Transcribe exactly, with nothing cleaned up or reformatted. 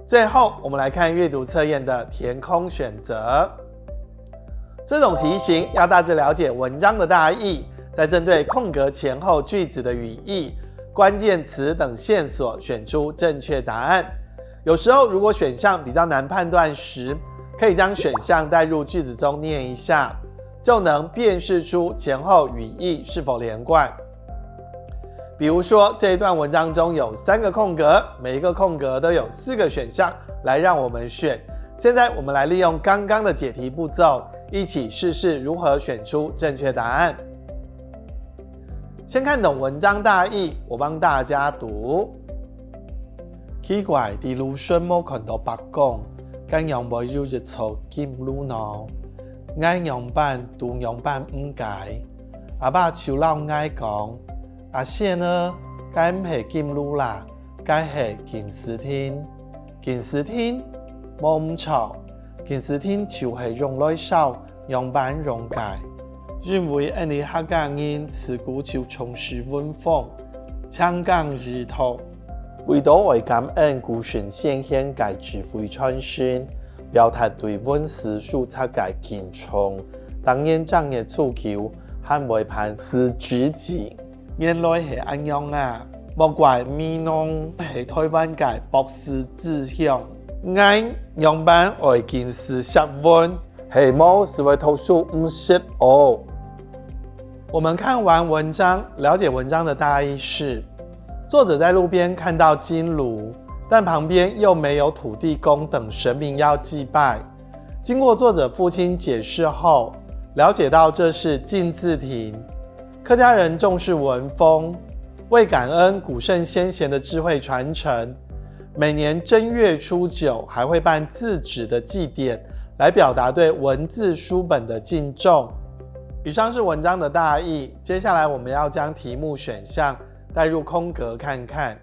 最后，我们来看阅读测验的填空选择。这种题型要大致了解文章的大意，再针对空格前后句子的语义、关键词等线索选出正确答案。有时候，如果选项比较难判断时，可以将选项带入句子中念一下，就能辨识出前后语义是否连贯。比如说，这一段文章中有三个空格，每一个空格都有四个选项来让我们选。现在我们来利用刚刚的解题步骤，一起试试如何选出正确答案。先看懂文章大意，我帮大家读。奇怪，在路脣無看到伯公，該仰會有一座金爐呢？𠊎仰般都仰般毋解。阿爸就摎𠊎講：「阿仙仔，該毋係金爐啦，該係金絲廳。」金絲廳？無毋著，金絲廳就係用來燒仰般用个，因為𫣆俚客家人自古就重視文風，淨耕二讀。為著愛感恩古聖先賢个智慧傳承，表達對文字書冊个敬重，逐年正月初九還會辦四字祭。 原來係恁樣啊！莫怪美濃係臺灣个博士之鄉。𠊎仰般愛金絲惜文，係無就會讀書毋識哦。我们看完文章，了解文章的大意是，作者在路边看到金炉，但旁边又没有土地公等神明要祭拜。经过作者父亲解释后，了解到这是敬字亭， 客家人重视文风，为感恩古圣先贤的智慧传承，每年正月初九还会办字纸的祭典，来表达对文字书本的敬重。以上是文章的大意，接下来我们要将题目选项带入空格看看。